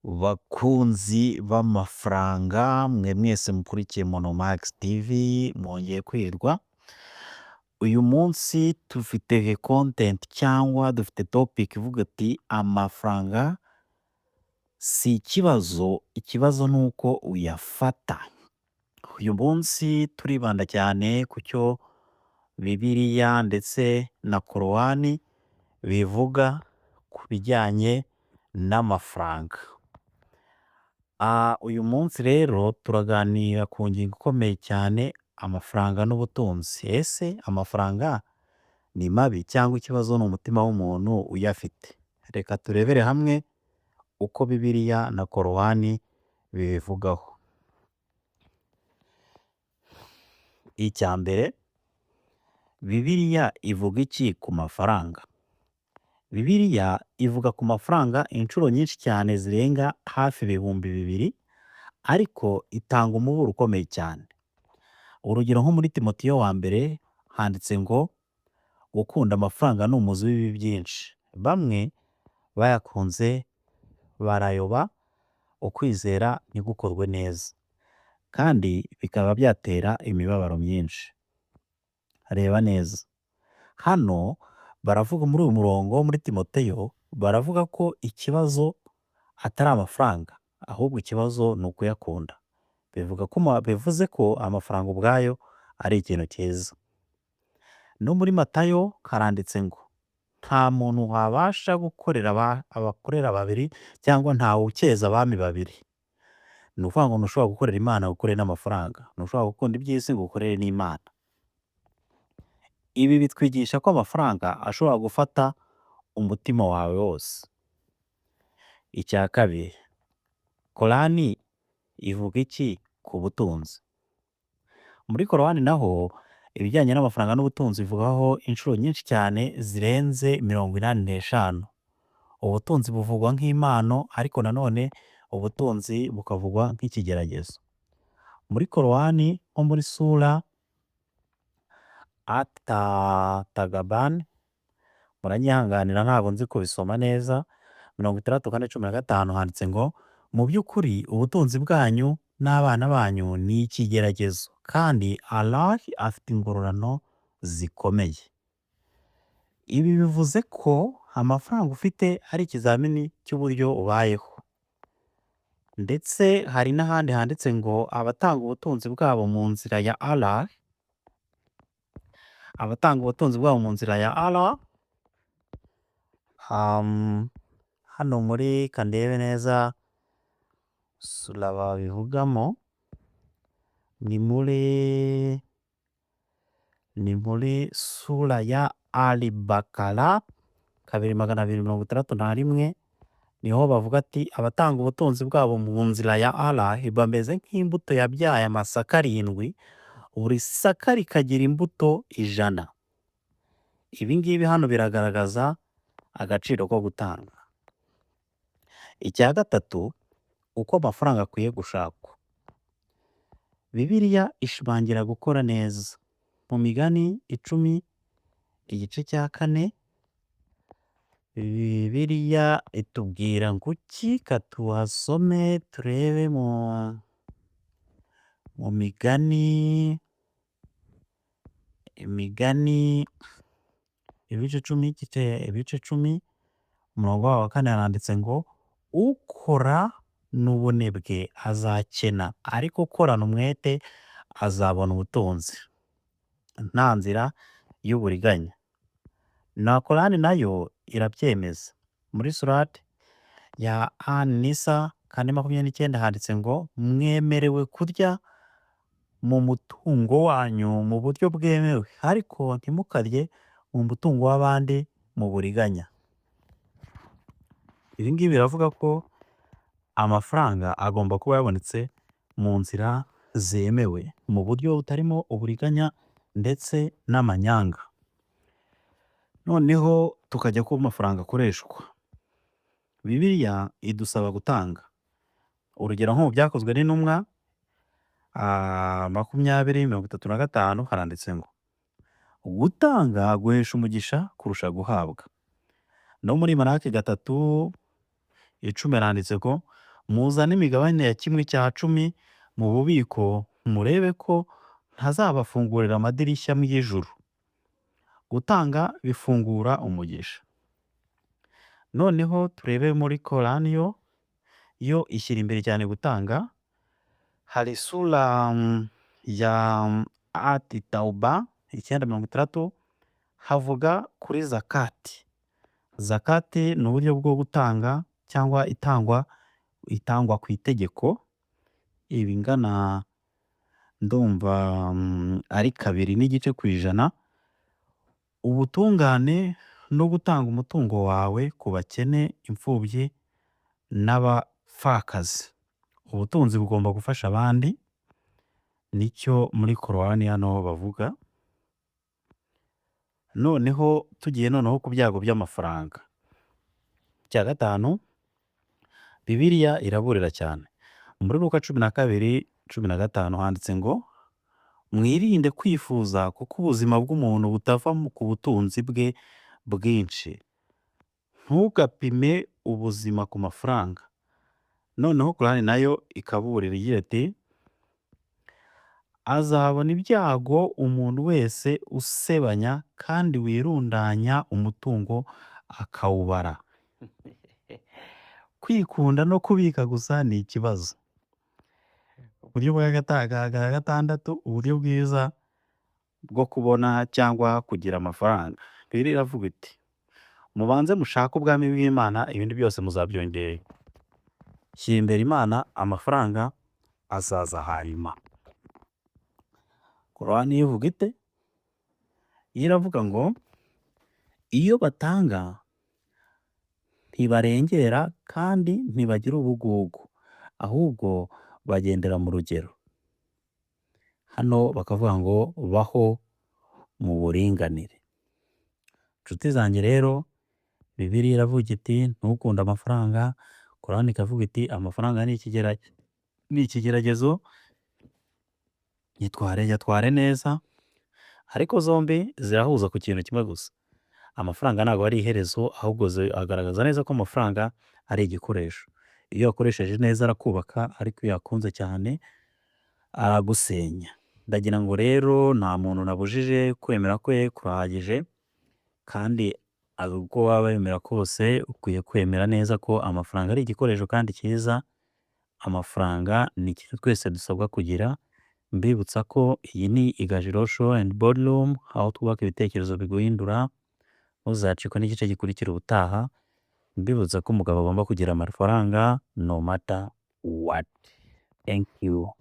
Bakunzi b'amafaranga mwe mwese mukurikiye Monomax TV mwongeye kwirwa, uyu munsi dufite content cyangwa dufite topic ivuga iti amafaranga si ikibazo, ikibazo ni uko uyafata. Uyu munsi turibanda cyane ku cyo Bibiliya ndetse na Korowani bivuga ku bijyanye n'amafaranga. Uyu munsi rero turaganira ku ngingo ikomeye cyane, amafaranga n'ubutunzi. Ese amafaranga ni mabi cyangwa ikibazo ni umutima w'umuntu uyafite? Reka turebere hamwe uko Bibiliya na Korowani bibivugaho. Icya mbere, Bibiliya ivuga iki ku mafaranga? Bibiliya ivuga ku mafaranga inshuro nyinshi cyane zirenga hafi 2000, ariko itanga umuburo ukomeye cyane. Urugero nko muri Timoteyo wa mbere handitse ngo gukunda amafaranga ni umuzi w'ibibi byinshi. Bamwe bayakunze barayoba, ukwizera ntigukorwe neza, kandi bikaba byatera imibabaro myinshi. Reba neza, hano baravuga muri uyu murongo wo muri Timoteyo, baravuga ko ikibazo atari amafaranga, ahubwo ikibazo ni ukuyakunda. Bivuga ko bivuze ko amafaranga ubwayo ari ikintu cyiza. No muri Matayo haranditse ngo nta muntu wabasha gukorera abakorera babiri cyangwa ntawe ukeza abami babiri. Ni ukuvuga ngo ntushobora gukorera Imana ngo ukorere n'amafaranga, ntushobora gukunda iby'isi ngo ukorere n'Imana. Ibi bitwigisha ko amafaranga ashobora gufata umutima wawe wose. Icya kabiri, Korani ivuga iki ku butunzi? Muri Korowani naho ibijyanye n'amafaranga n'ubutunzi bivugaho inshuro nyinshi cyane zirenze 85. Ubutunzi buvugwa nk'impano ariko nanone ubutunzi bukavugwa nk'ikigeragezo. Muri Korowani nko muri sura At-Tagaban, muranyihanganira ntabwo nzi kubisoma neza, 64:15 handitse ngo mu by'ukuri ubutunzi bwanyu n'abana banyu ni ikigeragezo kandi Allah afite ingororano zikomeye. Ibi bivuze ko amafaranga ufite ari ikizamini cy'uburyo ubayeho. Ndetse hari n'ahandi handitse ngo abatanga ubutunzi bwabo mu nzira ya Allah, abatanga ubutunzi bwabo mu nzira ya Allah, hano muri kandebe neza sura babivugamo, ni muri sura ya Al-Bakara 2261, niho bavuga ati abatanga ubutunzi bwabo mu nzira ya Allah bameze nk'imbuto yabyaye amasaka arindwi, buri saka rikagira imbuto 100. Ibi ngibi hano biragaragaza agaciro ko gutanga. Icya gatatu, uko amafaranga akwiye gushakwa. Bibiliya ishimangira gukora neza. Mu Migani 10 igice cya 4, Bibiliya itubwira ngo iki? Ka tuhasome turebe mu Migani, Imigani ibice 10, ibice 10, umurongo waho wa 4 haranditse ngo ukora n'ubunebwe azakena, ariko ukorana umwete azabona ubutunzi. Nta nzira y'uburiganya. Na Korani nayo irabyemeza. Muri surati ya An-Nisa 4:29 handitse ngo mwemerewe kurya mu mutungo wanyu mu buryo bwemewe, ariko ntimukarye mu mutungo w'abandi mu buriganya. Ibi ngibi biravuga ko amafaranga agomba kuba yabonetse mu nzira zemewe, mu buryo butarimo uburiganya ndetse n'amanyanga. Noneho tukajya ku mafaranga akoreshwa. Bibiliya idusaba gutanga. Urugero nko mu Byakozwe n'Intumwa 20:35 haranditse ngo gutanga guhesha umugisha kurusha guhabwa. No muri Maraki 3:10 haranditse ko Muzane imigabane ya 1/10 mu bubiko, murebe ko ntazabafungurira amadirishya y'ijuru. Gutanga bifungura umugisha. Noneho turebe muri Korani, yo ishyira imbere cyane gutanga. Hari sura ya Ati Tawuba 9:60, havuga kuri zakati. Zakati ni uburyo bwo gutanga cyangwa itangwa ku itegeko, ibingana ndumva ari 2.5%. Ubutungane no gutanga umutungo wawe ku bakene, imfubyi n'abapfakazi. Ubutunzi bugomba gufasha abandi, nicyo muri Korowani hano bavuga. Noneho tugiye noneho ku byago by'amafaranga. Icya gatanu, Bibiliya iraburira cyane. Muri Luka 12:15 handitse ngo: "Mwirinde kwifuza, kuko ubuzima bw'umuntu butava ku butunzi bwe bwinshi." Ntugapime ubuzima ku mafaranga. Noneho Korani nayo ikaburira igira iti: "Azabona ibyago umuntu wese usebanya kandi wirundanya umutungo akawubara." Kwikunda no kubika gusa ni ikibazo. Uburyo bwa gatandatu, uburyo bwiza bwo kubona cyangwa kugira amafaranga. Bibiliya iravuga iti: "Mubanze mushake ubwami bw'Imana, ibindi byose muzabyongererwa." Shyira imbere Imana, amafaranga azaza hanyuma. Korowani yo ivuga ite? Yo iravuga ngo: "Iyo batanga ntibarengera kandi ntibagira ubugugu, ahubwo bagendera mu rugero." Hano bakavuga ngo baho mu buringanire. Nshuti zanjye rero, Bibiliya iravuga iti: "Ntukunde amafaranga." Korani ikavuga iti: "Amafaranga ni ikigeragezo, yatware neza." Ariko zombi zirahuza ku kintu kimwe gusa: amafaranga ntabwo ari iherezo, ahubwo agaragaza neza ko amafaranga ari igikoresho. Iyo uyakoresheje neza arakubaka, ariko iyo uyakunze cyane aragusenya. Ndagira ngo rero nta muntu nabujije, kwemera kwe kurahagije, kandi uko waba wemera kose ukwiye kwemera neza ko amafaranga ari igikoresho kandi cyiza. Amafaranga ni ikintu twese dusabwa kugira. Mbibutsa ko iyi ni Igajiro Show and Boardroom, aho twubaka ibitekerezo biguhindura. Ntuzacikwe n'igice gikurikira ubutaha. Mbibutsa ko umugabo agomba kugira amafaranga no matter what. Thank you.